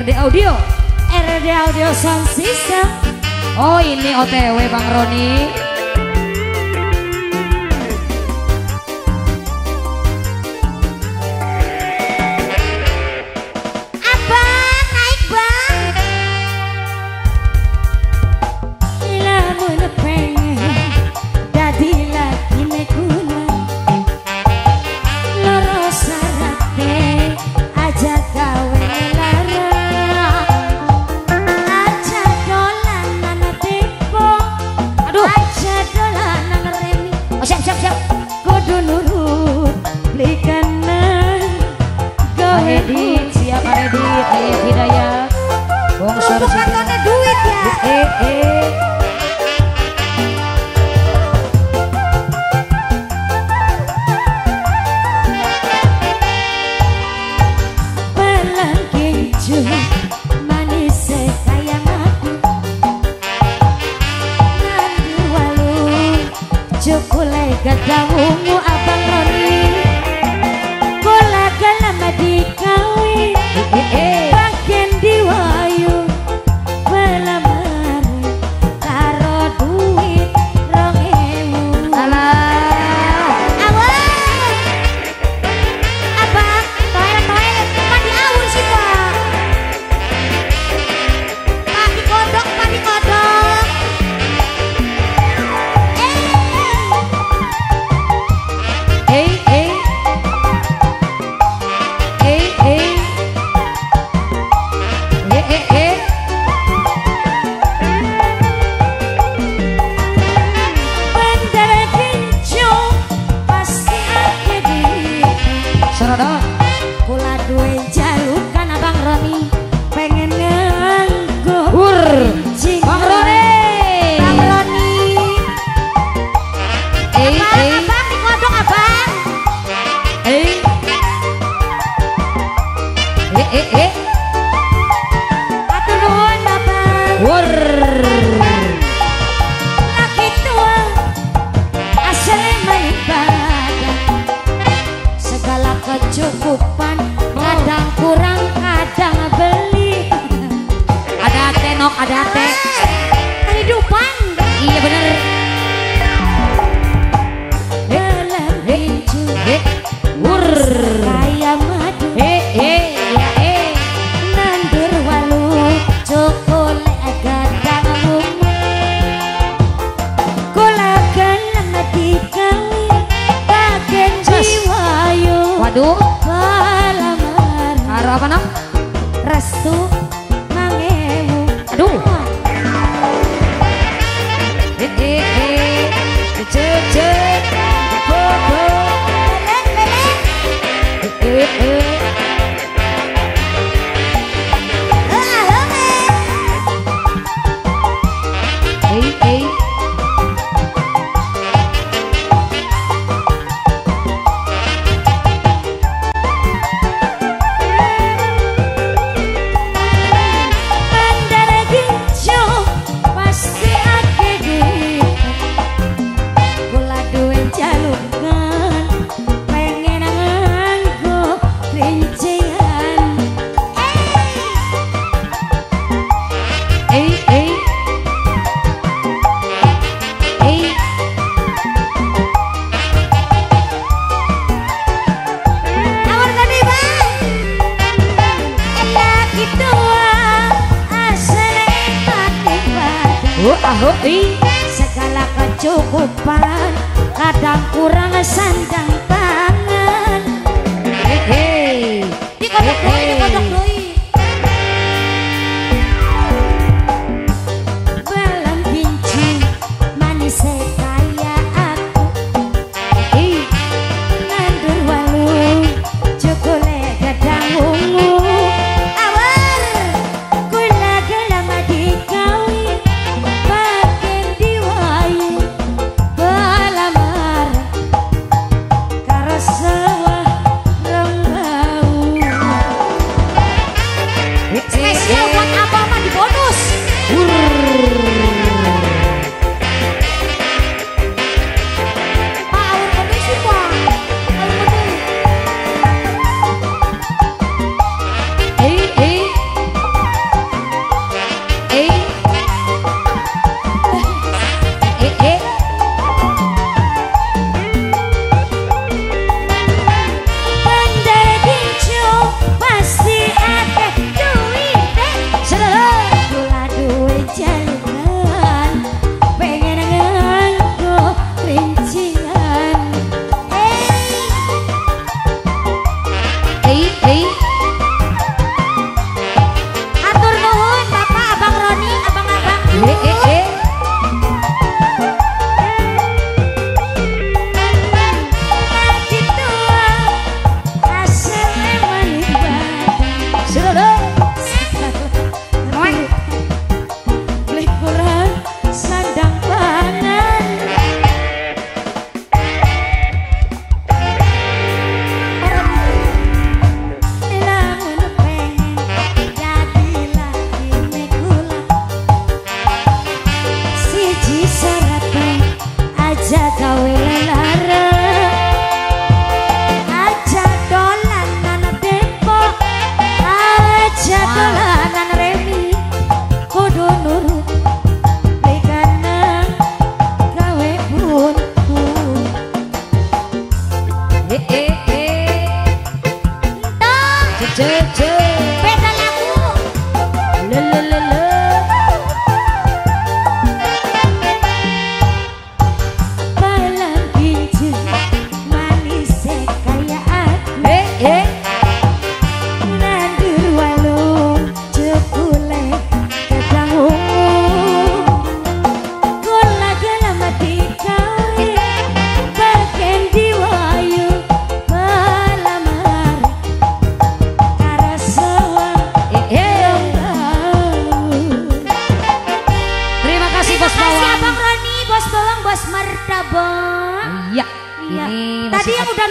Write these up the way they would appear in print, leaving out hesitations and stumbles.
RD Audio. RD Audio Sound System. Oh ini OTW Bang Roni. Abang naik bang. Lamun pengen dadi laki kula loro sarate aja gawe lara aja dolanan tipe Aduh. Aja dolanan remi. Oh, siap siap siap. Kudu nurut beli kanan Pak Edit, siap Pak Edit, Ayah Hidayat. Bongsor bukan duit ya. Pelang keju manis kaya madu nanti walu cukule gadamu Abang Roni kula gelem dikawin bagian diwayu pelamar karo duit 2000. Alah. Awas abang toel toel padi awur sih pak padi kodok padi kodok. Eh eh eh eh eh. Bandara ginjo pasti akeh duit. Serodot. Kula duwe jalukan Abang Roni pengen nganggo Hur. kencing. Bang Roni. Bang Roni. Eh Abang, eh abang dikodok abang. eh eh eh eh. Atur nuhun abang. Hur. Laki tua asal main badan. Segala kecukupan kadang kurang kadang beli. Ada tenok, ada teh. Kehidupan. Iya bener. Dalam ginju Eh. Hur. kaya madu. Eh eh ya eh. Nandur walu cokole gadang bunga. Kula gelem dikawin bagen Jos. jiwayu. Waduh. Pelamar Karo apa nang? Restu 1000. Aduh. Eh eh eh. Cek cek. Bo bo. Lelek lelek. Eh eh. Ah, eh. Eh eh. Bandara ginjo pasti akeh duit. Kula duwe jalukan pengen nganggo rincingan. Eh eh. Eh. Awar tadi bang. Laki tua asal mati badan. Oh ah oh i. Segala kecukupan kadang kurang sandang pangan. Eh eh. Dikodok doi, dikodok doi. Belum gincu manis kaya aku. Eh. Nandur walu cokole gadang ungu. Awar kula gelem dikawin bagen diwayu pelamar karo sawah rong bau.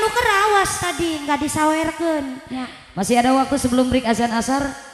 nu kerawas tadi nggak disawerkeun. Ya. Masih ada waktu sebelum break azan asar.